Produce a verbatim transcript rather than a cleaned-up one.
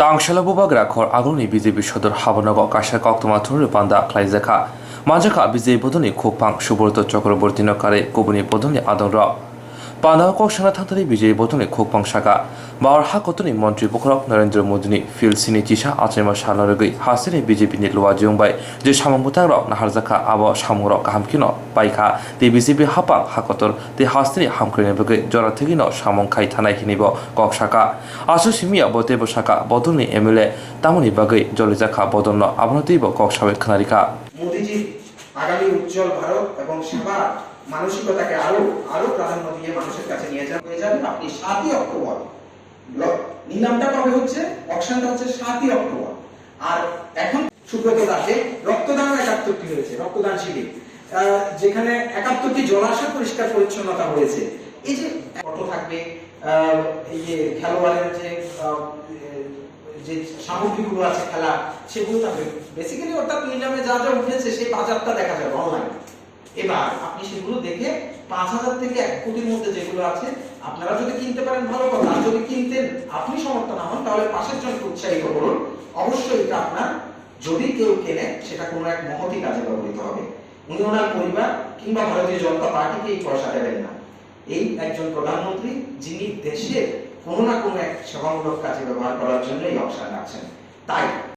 Tangsala bubagra khor agulni B J P sodor habonogo kaisa koktwma thurwi panda khlaijakha. Manjakha B J P bodolni khukphang Subrata Chakrabortino karwi kubuni bodolni adongrok. Pandao kok sana thangthani B J P bodolni khukphang saka, Bahar hakotorni montri bokhorok Narendra Modini Phil sini chisa achaima salna rwgwi hasteni B J P ni luajiyung bai je samung bwtangrok naharjakha, abo samungrok kaham kheno paikha tei B J P haphang hakotor tei hasteni hamkrai bagwi jora thwgwino samung khai thanai hinwi bo kok saka. Aswk simi ya bo teibo saka, bodolni M L A tamoni bagwi jolijakha bodolno, abono teibo kok sawi khwnarikha. মোদিজির আগামী উজ্জ্বল ভারত এবং সেবার মানসিকতাকে আরো আরো প্রাধান্য দিয়ে মানুষের কাছে নিয়ে যান। হয়ে যাবেন আপনি সাতই অক্টোবর। ল- নিলামটা কবে হচ্ছে? অকশনটা হচ্ছে সাতই অক্টোবর। আর এখন সুব্রত দাসে রক্তদান একাত্তরটি হয়েছে, রক্তদান শিবির, আহ, যেখানে একাত্তরটি জলাশয় পরিষ্কার পরিচ্ছন্নতা হয়েছে। এই যে ফটো থাকবে, আহ, এই যে খেলোয়াড়ের যে, আহ, যে সামগ্রীগুলো আছে খেলা, সেগুলো থাকবে। বেসিক্যালি অর্থাৎ নিলামে যা যা উঠেছে সেই বাজারটা দেখা যাবে অনলাইন। এবার আপনি সেগুলো দেখে পাঁচ হাজার থেকে এক কোটির মধ্যে যেগুলো আছে, আপনারা যদি কিনতে পারেন ভালো কথা, আর যদি কিনতে আপনি সমর্থ না হন তাহলে পাশের জনকে উৎসাহিত করুন। অবশ্যই এটা আপনার, যদি কেউ কেনে, সেটা কোনো এক মহতী কাজে ব্যবহৃত হবে। উনি ওনার পরিবার কিংবা ভারতীয় জনতা পার্টিকে এই পয়সা দেবেন না। এই একজন প্রধানমন্ত্রী যিনি দেশের কোনো না কোনো এক সেবামূলক কাজে ব্যবহার করার জন্য এই অবসর রাখছেন। তাই